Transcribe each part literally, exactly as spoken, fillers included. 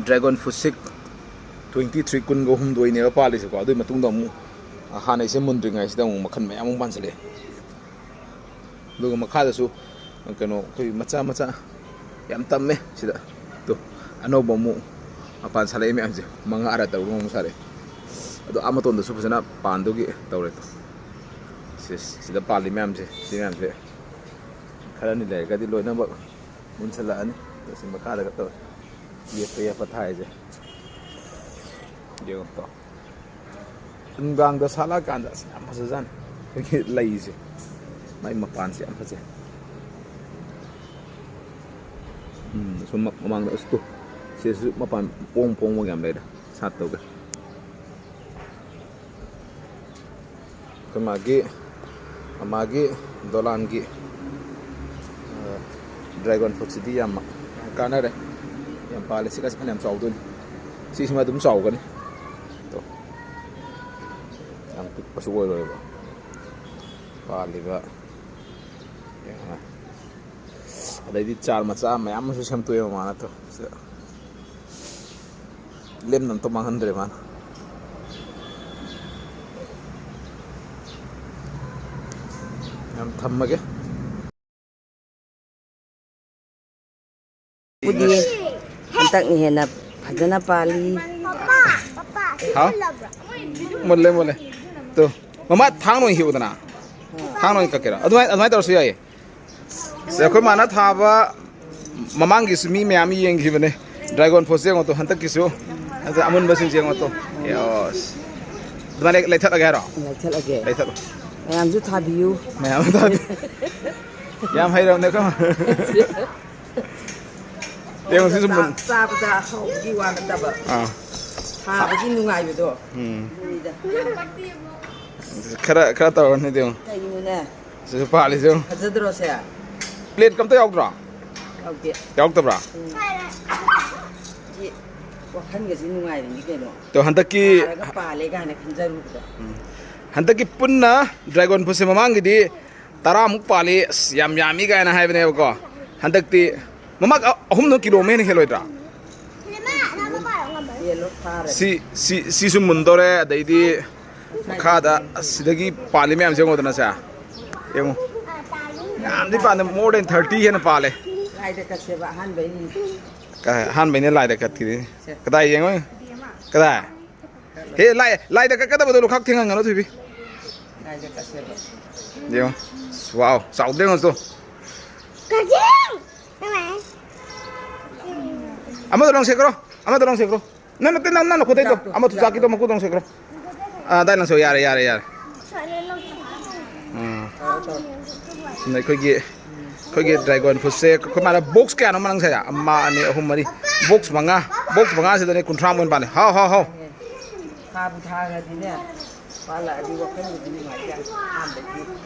Dragon ꯐ꯭ꯔꯨꯠꯁꯦ twenty three, ꯀꯨꯟꯒ ꯍꯨꯝꯗꯣꯏꯅꯦꯕ ꯄꯥꯜꯂꯤꯁꯦꯀꯣ꯫ ꯑꯗꯨꯒꯤ ꯃꯇꯨꯡꯗ ꯑꯃꯨꯛ, ꯑ, ꯍꯥꯟꯅꯩꯁꯦ ꯃꯨꯟꯗ꯭ꯔꯤꯉꯩꯁꯤꯗ ꯑꯃꯨꯛ ꯃꯈꯜ ꯃꯌꯥꯝ ꯑꯃꯨꯛ ꯄꯥꯟꯁꯤꯜꯂꯛꯑꯦ꯫ ꯑꯗꯨꯒ ꯃꯈꯥꯗꯁꯨ ꯀꯩꯅꯣ, ꯑꯩꯈꯣꯏ ꯃꯆꯥ ꯃꯆꯥ ꯌꯥꯝ ꯇꯝꯃꯦ ꯁꯤꯗ꯫ ꯇꯣ, ꯑꯅꯧꯕ ꯑꯃꯨꯛ ꯃꯄꯥꯟ ꯁꯥꯠꯂꯛꯏ ꯃꯌꯥꯝꯁꯦ, ꯃꯉꯥꯔ ꯇꯔꯨꯛ ꯑꯃꯨꯛ ꯁꯥꯠꯂꯛꯑꯦ꯫ ꯑꯗꯣ ꯑꯥ ꯃꯇꯣꯟꯗꯁꯨ ꯐꯖꯅ ꯄꯥꯟꯗꯨꯒꯤ ꯇꯧꯔꯦ꯫ ꯇꯣ, ꯁꯤ, ꯁꯤꯗ ꯄꯥꯜꯂꯤ ꯃꯌꯥꯝꯁꯦ, ꯁꯤ ꯃꯌꯥꯝꯁꯦ ꯈꯔꯅꯤ ꯂꯩꯔꯒꯗꯤ ꯂꯣꯏꯅꯃꯛ ꯃꯨꯟꯁꯜꯂꯛꯑꯅꯤ꯫ ꯑꯗꯣ ꯁꯤ ꯃꯈꯥꯗꯒ ꯇꯧꯔꯦ꯫ ꯌꯦꯞꯄ ꯌꯦꯞꯄ ꯊꯥꯏꯁꯦ꯫ ꯌꯦꯡꯉꯨ ꯇꯣ꯫ ꯅꯨꯡꯗꯥꯡꯗ ꯁꯥꯠꯂꯛꯑꯀꯥꯟꯗ ꯑꯁ ꯌꯥꯝ ꯐꯖꯖꯥꯠꯅꯤ꯫ ꯑꯩꯈꯣꯏꯒꯤ ꯂꯩꯁꯦ꯫ ꯃꯥꯏ ꯃꯄꯥꯟꯁꯦ ꯌꯥꯝ ꯐꯖꯩ꯫ ꯎꯝ, ꯁꯨꯝ ꯃ-, ꯃꯃꯥꯡꯗ ꯑꯁ ꯇꯨ꯫ ꯁꯤꯗꯁꯨ ꯃꯄꯥꯟ ꯄꯣꯡ ꯄꯣꯡꯕ ꯌꯥꯝ ꯂꯩꯔꯦ꯫ ꯁꯥꯠꯇꯧꯒꯦ꯫ ꯑꯩꯈꯣꯏ ꯃꯥꯒꯤ, ꯃꯃꯥꯒꯤ ꯗꯣꯂꯥꯟꯒꯤ, ꯑ, ꯗ꯭ꯔꯦꯒꯣꯟ ꯐ꯭ꯔꯨꯠꯁꯤꯗꯤ ꯌꯥꯝ, ꯌꯥꯝ ꯀꯥꯟꯅꯔꯦ꯫ ꯌꯥꯝ ꯄꯥꯜꯂꯦ꯫ ꯁꯤꯒꯁꯦ ꯐꯅꯌꯥꯝ ꯆꯥꯎꯗꯣꯏꯅꯤ꯫ ꯁꯤꯁꯤꯃ ꯑꯗꯨꯝ ꯆꯥꯎꯒꯅꯤ꯫ ꯇꯣ꯫ ꯌꯥꯝ ꯄꯤꯛꯄꯁꯨ ꯑꯣꯏꯔꯣꯏꯕ꯫ ꯄꯥꯜꯂꯤꯕ꯫ ꯌꯦꯡꯉꯣ꯫ ꯑꯗꯩꯗꯤ ꯆꯥꯔ ꯃꯆꯥ ꯃꯌꯥꯝ ꯑꯃꯁꯨ ꯁꯦꯝꯗꯣꯛꯑꯦ ꯃꯃꯥꯅ꯫ ꯇꯣ꯫ ꯁꯤꯗ꯫ ꯂꯦꯝꯅ ꯑꯝꯇ ꯃꯥꯡꯍꯟꯗ꯭ꯔꯦ ꯃꯥꯅ꯫ ꯌꯥꯝ ꯊꯝꯃꯒꯦ꯫ ꯄꯨꯗꯤ ꯍꯟꯗꯛꯅ ꯍꯦꯟꯅ ꯐꯖꯅ ꯄꯥꯜꯂꯤ꯫ ꯍꯥꯎ? ꯃꯨꯜꯂꯦ, ꯃꯨꯜꯂꯦ꯫ ꯇꯨ, ꯃꯃꯥ ꯊꯥꯡ ꯑꯣꯏꯅ ꯍꯦꯛꯎꯗꯅ꯫ ꯊꯥꯡ ꯑꯣꯏꯅ ꯀꯛꯀꯦꯔꯣ? ꯑꯗꯨꯃꯥꯏ-, ꯑꯗꯨꯃꯥꯏꯅ ꯇꯧꯔꯁꯨ ꯌꯥꯏꯌꯦ꯫ ꯁꯦ, ꯑꯩꯈꯣꯏ ꯃꯥꯅ ꯊꯥꯕ ꯃꯃꯥꯡꯒꯤꯁꯨ ꯃꯤ ꯃꯌꯥꯝ ꯌꯦꯡꯈꯤꯕꯅꯦ꯫ ꯗ꯭ꯔꯦꯒꯣꯟ ꯐ꯭ꯔꯨꯠꯁꯦ ꯌꯦꯡꯉꯣ ꯇꯨ, ꯍꯟꯗꯛꯀꯤꯁꯨ꯫ ꯑꯗ ꯑꯃꯨꯟꯕꯁꯤꯡꯁꯦ ꯌꯦꯡꯉꯣ ꯇꯨ꯫ ꯌꯦꯁ꯫ ꯑꯗꯨꯃꯥꯏꯅ ꯂꯩꯊꯠꯂꯒꯦ ꯍꯥꯏꯔꯣ? ꯂꯩꯊꯠꯂꯒꯦ꯫ ꯂꯩꯊꯠꯂꯣ꯫ ꯃꯌꯥꯝꯁꯨ ꯊꯥꯕꯤꯌꯨ꯫ ꯃꯌꯥꯝ ꯊꯥꯕꯤꯌꯨ꯫ ꯌꯥꯝ ꯍꯩꯔꯕꯅꯦ ꯑꯩꯈꯣꯏ ꯃꯥ꯫ ꯌꯦꯡꯉꯣ ꯁꯤꯁꯨ ꯃꯨꯟ-, ꯆꯥꯕꯗ ꯍꯥꯎꯕꯒꯤ ꯋꯥ ꯅꯠꯇꯕ꯫ ꯑꯥ꯫ ꯊꯥꯕꯒꯤ ꯅꯨꯡꯉꯥꯏꯕꯗꯣ꯫ ꯎꯝ꯫ ꯑꯗꯨꯅꯤꯗ꯫ ꯈꯔ, ꯈꯔ ꯇꯧꯔꯅꯤ ꯌꯦꯡꯉꯣ꯫ ꯀꯩꯅꯣꯅꯦ? ꯁꯤꯁꯨ ꯄꯥꯜꯂꯤꯁꯦ ꯌꯦꯡꯉꯣ꯫ ꯐꯖꯗ꯭ꯔꯣ ꯁꯦ? ꯄ꯭ꯂꯦꯠꯀ ꯑꯝꯇ ꯌꯥꯎꯗ꯭ꯔꯣ? ꯌꯥꯎꯗꯦ꯫ ꯌꯥꯎꯗꯕ꯭ꯔꯥ? ꯎꯝ꯫ ꯁꯤ ꯋꯥꯈꯜꯒꯁꯤ ꯅꯨꯡꯉꯥꯏꯔꯤꯅꯤ ꯀꯩꯅꯣ꯫ ꯑꯗꯣ ꯍꯟꯗꯛꯀꯤ ꯊꯥꯔꯒ ꯄꯥꯜꯂꯦ ꯀꯥꯏꯅ ꯈꯟꯖꯔꯨꯕꯗꯣ꯫ ꯎꯝ꯫ ꯍꯟꯗꯛꯀꯤ ꯄꯨꯟꯅ ꯗ꯭ꯔꯦꯒꯣꯟ ꯐ꯭ꯔꯨꯠꯁꯦ ꯃꯃꯥꯡꯒꯤꯗꯤ ꯇꯔꯥꯃꯨꯛ ꯄꯥꯜꯂꯤ, ꯑꯁ, ꯌꯥꯝ ꯌꯥꯝꯃꯤ ꯀꯥꯏꯅ ꯍꯥꯏꯕꯅꯦꯕꯀꯣ꯫ ꯍꯟꯗꯛꯇꯤ ꯃꯃꯥꯡ ꯑ-, ꯑꯍꯨꯝꯗꯣ ꯀꯤꯂꯣ ꯑꯃ ꯍꯦꯟꯅ ꯍꯦꯜꯂꯣꯏꯗ꯭ꯔꯥ? ꯁꯤ, ꯁꯤ, ꯁꯤꯁꯨ ꯃꯨꯟꯗꯧꯔꯦ꯫ ꯑꯗꯩꯗꯤ ꯃꯈꯥꯗ ꯑꯁꯤꯗꯒꯤ ꯄꯥꯜꯂꯤ ꯃꯌꯥꯝꯁꯦ ꯌꯦꯡꯉꯣꯗꯅ ꯁꯦ꯫ ꯌꯦꯡꯉꯣ꯫ ꯌꯥꯝꯗꯤ ꯄꯥꯟꯗꯦ, more than thirty ꯍꯦꯟꯅ ꯄꯥꯜꯂꯦ꯫ ꯂꯥꯏꯗ ꯀꯠꯁꯦꯕ ꯑꯍꯥꯟꯕꯩꯅꯤ꯫ ꯀ-, ꯑꯍꯥꯟꯕꯩꯅꯦ ꯂꯥꯏꯗ ꯀꯠꯈꯤꯗꯣꯏꯅꯦ꯫ ꯁꯦ꯫ ꯀꯗꯥꯏ ꯌꯦꯡꯉꯣ? ꯀꯗꯥꯏ? ꯍꯦ, ꯂꯥꯏ, ꯂꯥꯏꯗ ꯀꯠꯀꯗꯕꯗꯣ ꯂꯨꯈꯥꯛ ꯊꯦꯡꯍꯟꯒꯅꯣ, ꯊꯣꯏꯕꯤ꯫ ꯂꯥꯏꯗ ꯀꯠꯁꯦꯕ꯫ ꯌꯦꯡꯉꯣ꯫ ꯋꯥꯎ, ꯆꯥꯎꯗ꯭ꯔ ꯌꯦꯡꯉꯣ ꯇꯣ꯫ ꯀꯛꯆꯦꯡ! ꯑꯃꯗꯣ ꯅꯪ ꯁꯦꯛꯈ꯭ꯔꯣ꯫ ꯑꯃꯗꯣ ꯅꯪ ꯁꯦꯛꯈ꯭ꯔꯣ꯫ ꯅꯪ ꯅꯠꯇꯦ, ꯅꯪ, ꯅꯪ ꯅꯈꯨꯠꯇꯩꯗꯣ꯫ ꯆꯨꯖꯥꯛꯇꯣ, ꯑꯃ ꯆꯨꯖꯥꯛꯀꯤꯗꯣ ꯆꯨꯖꯥꯛꯇꯣ꯫ ꯃꯀꯨꯗꯣ ꯅꯪ ꯁꯦꯛꯈ꯭ꯔꯣ꯫ ꯑꯥ, ꯑꯗꯥꯏ ꯅꯪꯁꯨ ꯌꯥꯔꯦ, ꯌꯥꯔꯦ, ꯌꯥꯔꯦ꯫ ꯎꯝ꯫ ꯇꯧꯔꯣ, ꯇꯧꯔꯣ꯫ ꯑꯗꯨꯅ ꯑꯩꯈꯣꯏꯒꯤ, ꯑꯩꯈꯣꯏꯒꯤ dragon fruitꯁꯦ ꯑꯩꯈꯣꯏ ꯃꯥꯅ box ꯀꯌꯥꯅꯣ ꯃꯅꯨꯡ ꯁꯥꯏꯗ? ꯑꯃ, ꯑꯅꯤ, ꯑꯍꯨꯝ, ꯃꯔꯤ꯫ Box ꯃꯉꯥ, box ꯃꯉꯥꯁꯤꯗꯅꯦ ꯀꯨꯟꯊ꯭ꯔꯥꯃꯨꯛ ꯑꯣꯏꯅ ꯄꯥꯜꯂꯦ꯫ ꯍꯥꯎ, ꯍꯥꯎ, ꯍꯥꯎ꯫ ꯊꯥꯕꯨ ꯊꯥꯈ꯭ꯔꯗꯤꯅꯦ, ꯄꯥꯜꯂꯛꯑꯗꯤ ꯋꯥꯈꯜꯕꯨꯗꯤ ꯅꯨꯡꯉꯥꯏꯇꯦ꯫ ꯑꯍꯥꯟꯕꯗꯤ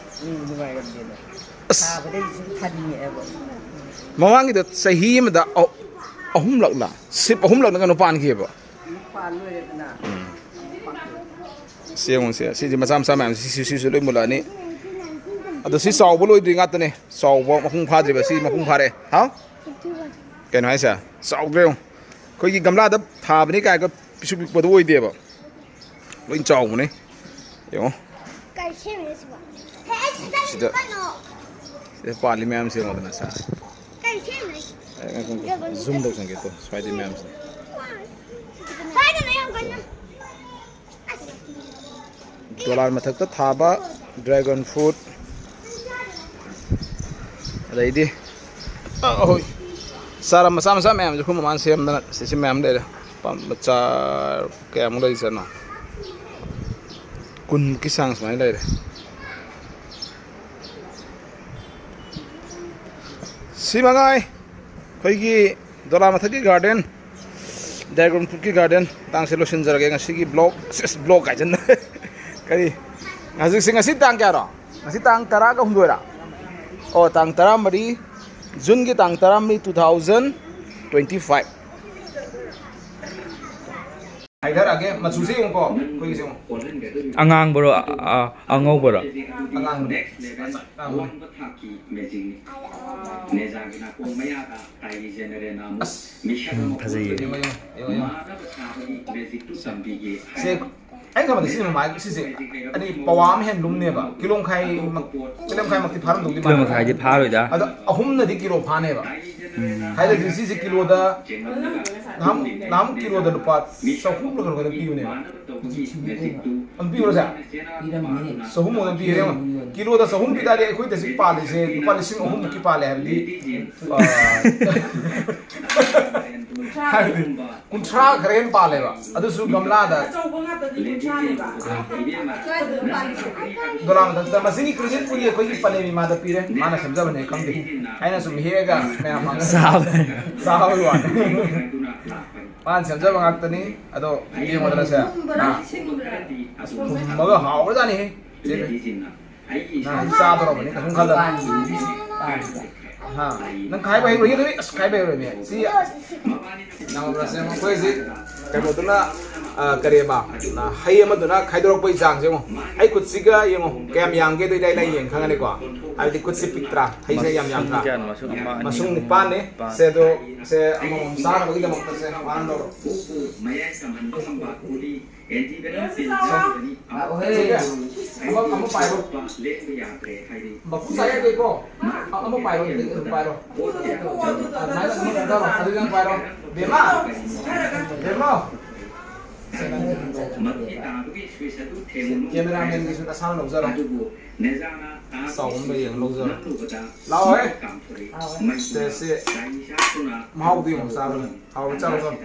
ꯎꯝ ꯅꯨꯡꯉꯥꯏꯔꯝꯗꯦꯅꯦ꯫ ꯑꯁ꯫ ꯊꯥꯕꯗꯩ ꯁꯨꯝ ꯊꯥꯅꯤꯡꯉꯛꯑꯦꯕ꯫ ꯃꯃꯥꯡꯒꯤꯗ ꯆꯍꯤ ꯑꯃꯗ ꯑ-, ꯑꯍꯨꯝꯂꯛꯂ? ꯁꯤꯞ ꯑꯍꯨꯝꯂꯛꯅ ꯀꯩꯅꯣ ꯄꯥꯟꯈꯤꯑꯕ꯫ ꯑꯃꯨꯛ ꯄꯥꯟ ꯂꯣꯏꯔꯦꯗꯅ꯫ ꯎꯝ꯫ ꯑꯃꯨꯛ ꯄꯥꯟ-꯫ ꯁꯤ ꯌꯦꯡꯉꯨꯁꯦ꯫ ꯁꯤꯁꯦ ꯃꯆꯥ ꯃꯆꯥ ꯃꯌꯥꯝꯁꯦ꯫ ꯁꯤ, ꯁꯤ, ꯁꯤꯁꯨ ꯂꯣꯏ ꯃꯨꯜꯂꯛꯑꯅꯤ꯫ ꯑꯗꯣ ꯁꯤ ꯆꯥꯎꯕ ꯂꯣꯏꯗ꯭ꯔꯤ ꯉꯥꯛꯇꯅꯦ꯫ ꯆꯥꯎꯕ ꯃꯄꯨꯡ ꯐꯥꯗ꯭ꯔꯤꯕ꯫ ꯁꯤ ꯃꯄꯨꯡ ꯐꯥꯔꯦ꯫ ꯍꯥꯎ? ꯀꯩꯅꯣ ꯍꯥꯏꯁꯦ? ꯆꯥꯎꯗ꯭ꯔꯦ ꯌꯦꯡꯉꯨ꯫ ꯑꯩꯈꯣꯏꯒꯤ ꯒꯝꯂꯥꯗ ꯊꯥꯕꯅꯤ ꯀꯥꯏꯒ ꯄꯤꯁꯨ ꯄꯤꯛꯄꯗꯣ ꯑꯣꯏꯗꯦꯕ꯫ ꯂꯣꯏ ꯆꯥꯎꯕꯅꯦ꯫ ꯌꯦꯡꯉꯣ꯫ ꯀꯩ ꯁꯦꯝꯃꯤꯅꯣ ꯁꯤꯕꯣ? ꯍꯦ, ꯑꯩ ꯁꯤꯗ ꯁꯤꯗ, ꯀꯩꯅꯣ? ꯁꯤꯗ ꯄꯥꯜꯂꯤ ꯃꯌꯥꯝꯁꯦ ꯌꯦꯡꯉꯣꯗꯅ ꯁꯥ꯫ ꯀꯩ ꯁꯦꯝꯃꯤꯅꯣ? ꯑꯦ, ꯉꯥꯏꯈꯣ, ꯉꯥꯏꯈꯣ꯫ Zoom ꯇꯧꯁꯟꯒꯦ ꯇꯣ꯫ ꯁ꯭ꯋꯥꯏꯗꯩ ꯃꯌꯥꯝꯁꯦ꯫ ꯁ꯭ꯋꯥꯏꯗꯅ ꯌꯥꯝ ꯀꯟꯅ꯫ ꯗꯣꯂꯥꯟ ꯃꯊꯛꯇ ꯊꯥꯕ dragon fruit, ꯑꯗꯩꯗꯤ, ꯑ, ꯍꯣꯏ, ꯆꯥꯔ ꯃꯆꯥ ꯃꯆꯥ ꯃꯌꯥꯝꯁꯦ ꯑꯩꯈꯣꯏ ꯃꯃꯥꯅ ꯁꯦꯝꯗꯅ ꯁꯤꯁꯤ ꯃꯌꯥꯝ ꯂꯩꯔꯦ꯫ ꯄꯥꯝꯕ ꯆꯥꯔ ꯀꯌꯥꯃꯨꯛ ꯂꯩꯖꯥꯠꯅꯣ? ꯀꯨꯟꯃꯨꯛꯀꯤ ꯆꯥꯡ ꯁꯨꯃꯥꯏꯅ ꯂꯩꯔꯦ꯫ ꯁꯤ ꯃꯉꯥꯏ ꯑꯩꯈꯣꯏꯒꯤ ꯗꯣꯂꯥ ꯃꯊꯛꯀꯤ garden, dragon fruitꯀꯤ garden ꯃꯇꯥꯡꯁꯦ ꯂꯣꯏꯁꯤꯟꯖꯔꯒꯦ ꯉꯁꯤꯒꯤ vlog꯫ ꯁꯤꯁ, vlog ꯍꯥꯏꯖꯟꯗ꯫ ꯀꯔꯤ? ꯍꯧꯖꯤꯛꯁꯦ ꯉꯁꯤ ꯇꯥꯡ ꯀꯌꯥꯔꯣ? ꯉꯁꯤ ꯇꯥꯡ ꯇꯔꯥꯒ ꯍꯨꯝꯗꯣꯏꯔꯥ? ꯑꯣ, ꯇꯥꯡ ꯇꯔꯥꯃꯔꯤ, Juneꯒꯤ ꯇꯥꯡ ꯇꯔꯥꯃꯔꯤ, two thousand twenty five꯫ ꯍꯥꯏꯊꯔꯛꯑꯒꯦ꯫ ꯃꯆꯨꯁꯦ ꯌꯦꯡꯉꯨꯀꯣ, ꯑꯩꯈꯣꯏꯒꯤꯁꯦ ꯌꯦꯡꯉꯨ꯫ ꯑꯉꯥꯡꯕꯔꯣ? ꯑ- ꯑ- ꯑꯉꯧꯕꯔꯣ? ꯑꯉꯥꯡꯕꯅꯦ꯫ ꯑꯉꯥꯡꯕꯅꯦ꯫ ꯎꯝ, ꯐꯖꯩꯌꯦ꯫ ꯌꯦꯡꯉꯣ, ꯌꯦꯡꯉꯣ, ꯌꯦꯡꯉꯣ, ꯌꯦꯡꯉꯣ꯫ ꯁꯦ, ꯑꯩꯅ ꯈꯟꯕꯗ ꯁꯤꯁꯦ ꯃꯃꯥꯏ, ꯁꯤꯁꯦ ꯑꯅꯤ ꯄꯋꯥ ꯑꯃ ꯍꯦꯟ ꯂꯨꯝꯅꯦꯕ꯫ ꯀꯤꯂꯣ ꯃꯈꯥꯏ ꯃꯛ-, ꯀꯤꯂꯣ ꯃꯈꯥꯏꯃꯛꯇꯤ ꯐꯥꯔꯝꯗꯧꯗꯤ ꯀꯤꯂꯣ ꯃꯥꯟꯗꯦ꯫ ꯃꯈꯥꯏꯗꯤ ꯐꯥꯔꯣꯏꯗ꯫ ꯑꯗꯣ ꯑꯍꯨꯝꯅꯗꯤ ꯀꯤꯂꯣ ꯐꯥꯅꯦꯕ꯫ ꯎꯝ꯫ ꯍꯥꯏꯗꯤ ꯁꯤꯁꯦ ꯀꯤꯂꯣꯗ ꯅꯍꯥꯟ, ꯅꯍꯥꯟ ꯀꯤꯂꯣꯗ ꯂꯨꯄꯥ ꯆꯍꯨꯝ ꯈꯔ ꯈꯔ ꯄꯤꯕꯅꯦꯕ꯫ ꯑꯗꯨꯝ ꯄꯤꯕ꯭ꯔꯣ ꯁꯦ? ꯄꯤꯔꯝꯅꯤ꯫ ꯆꯍꯨꯝ ꯑꯣꯏꯅ ꯄꯤꯔꯦ ꯌꯦꯡꯉꯣ꯫ ꯀꯤꯂꯣꯗ ꯆꯍꯨꯝ ꯄꯤ ꯇꯥꯔꯗꯤ ꯑꯩꯈꯣꯏꯗ ꯍꯧꯖꯤꯛ ꯄꯥꯜꯂꯤꯁꯦ ꯂꯨꯄꯥ ꯂꯤꯁꯤꯡ ꯑꯍꯨꯝꯃꯨꯛꯀꯤ ꯄꯥꯜꯂꯦ ꯍꯥꯏꯕꯗꯤ, ꯑ, ꯍꯥꯏꯕꯗꯤ ꯀꯨꯟꯊ꯭ꯔꯥ ꯈꯔ ꯍꯦꯟꯅ ꯄꯥꯜꯂꯦꯕ꯫ ꯑꯗꯨꯁꯨ ꯒꯝꯂꯥꯗ꯫ ꯑꯆꯧꯕ ꯉꯥꯛꯇꯗꯤ ꯀꯨꯟꯊ꯭ꯔꯥꯅꯦꯕ꯫ ꯗꯣꯂꯥ ꯃꯊꯛꯇ ꯃꯁꯤꯒꯤ credit ꯄꯨꯗꯤ ꯑꯩꯈꯣꯏꯒꯤ ꯄꯂꯦꯝ ꯏꯃꯥꯗ ꯄꯤꯔꯦ꯫ ꯃꯥꯅ ꯁꯦꯝꯖꯕꯅꯦ ꯈꯪꯗꯦ꯫ ꯑꯩꯅ ꯁꯨꯝ ꯍꯦꯛꯑꯒ ꯃꯌꯥꯝ ꯃꯥꯡꯗ ꯆꯥꯕꯅꯦ꯫ ꯆꯥꯕꯒꯤ ꯋꯥꯅꯤ꯫ ꯃꯥꯅ ꯁꯦꯝꯖꯕ ꯉꯥꯛꯇꯅꯤ꯫ ꯑꯗꯣ ꯌꯦꯡꯉꯣꯗꯅ ꯁꯦ꯫ ꯑꯥ꯫ ꯊꯨꯝꯃꯒ ꯍꯥꯎꯈ꯭ꯔꯖꯥꯠꯅꯤꯍꯦ꯫ ꯆꯦ ꯕꯦ꯫ ꯅꯪ ꯆꯥꯗꯧꯔꯕꯅꯤ ꯀꯩꯁꯨꯝ ꯈꯜꯂꯅꯨ꯫ ꯍꯥ? ꯅꯪ ꯈꯥꯏꯕ ꯍꯩꯔꯣꯏ, ꯑꯗꯨꯗꯤ ꯑꯁ ꯈꯥꯏꯕ ꯍꯩꯔꯣꯏꯅꯦ꯫ ꯁꯤ ꯌꯥꯝꯃꯕ꯭ꯔꯥ ꯁꯦ? ꯑꯩꯈꯣꯏ ꯍꯧꯖꯤꯛ ꯀꯩꯅꯣꯗꯨꯅ, ꯑ, ꯀꯔꯤꯑꯕ? ꯑ, ꯍꯩ ꯑꯃꯗꯨꯅ ꯈꯥꯏꯗꯣꯔꯛꯄꯒꯤ ꯆꯥꯡꯁꯦ ꯌꯦꯡꯉꯣ꯫ ꯑꯩ ꯈꯨꯠꯁꯤꯒ ꯌꯦꯡꯉꯣ ꯀꯌꯥꯝ ꯌꯥꯝꯒꯦꯗꯣ ꯏꯔꯥꯏ ꯂꯥꯏ ꯌꯦꯡ ꯈꯪꯉꯅꯤꯀꯣ꯫ ꯍꯥꯏꯕꯗꯤ ꯈꯨꯠꯁꯤ ꯄꯤꯛꯇ꯭ꯔꯥ? ꯍꯩꯁꯦ ꯌꯥꯝ ꯌꯥꯝꯗ꯭ꯔꯥ? ꯃꯁꯨꯡ ꯀꯌꯥꯅꯣ? ꯃꯁꯨꯡ ꯑꯃ, ꯑꯅꯤ, ꯃꯁꯨꯡ ꯑꯍꯨꯝ, ꯅꯤꯄꯥꯟꯅꯦ꯫ ꯅꯤꯄꯥꯟ꯫ ꯁꯦ ꯑꯗꯣ, ꯁꯦ ꯑꯃꯃꯝ ꯆꯥꯅꯕꯒꯤꯗꯃꯛꯇ ꯁꯦ ꯋꯥꯟ ꯂꯧꯔꯣ꯫ ꯁꯦ, ꯑꯃ, ꯑꯃ ꯄꯥꯏꯔꯣ꯫ ꯃꯀꯨ ꯆꯥ ꯌꯥꯗꯦꯀꯣ꯫ ꯑ-, ꯑꯃ ꯄꯥꯏꯔꯣ, ꯑꯗꯨꯗꯒꯤ ꯑꯗꯨꯝ ꯄꯥꯏꯔꯣ꯫ ꯑꯗꯨꯃꯥꯏꯅ ꯑꯗꯨꯝ ꯄꯥꯏꯔꯣ꯫ ꯑꯗꯨꯗꯤ ꯅꯪ ꯄꯥꯏꯔꯣ꯫ ꯕꯦꯝꯃ! ꯕꯦꯝꯃ! ꯁꯦ, ꯅꯪ ꯑꯗꯨꯝ ꯇꯧ꯫ ꯁꯦ, cameraman ꯒꯤꯁꯨ ꯅꯁꯥꯅ ꯂꯧꯖꯔꯣ꯫ ꯆꯥꯎꯕ ꯑꯃ ꯌꯦꯡꯉ ꯂꯧꯖꯔꯣ꯫ ꯂꯥꯛꯑꯣꯍꯦ꯫ ꯁꯦ, ꯁꯦ꯫ ꯃꯍꯥꯎꯗꯨ ꯌꯦꯡꯉꯣ, ꯆꯥꯕꯗ꯫ ꯍꯥꯎꯕ ꯆꯥꯔꯣ, ꯆꯥꯔꯣ꯫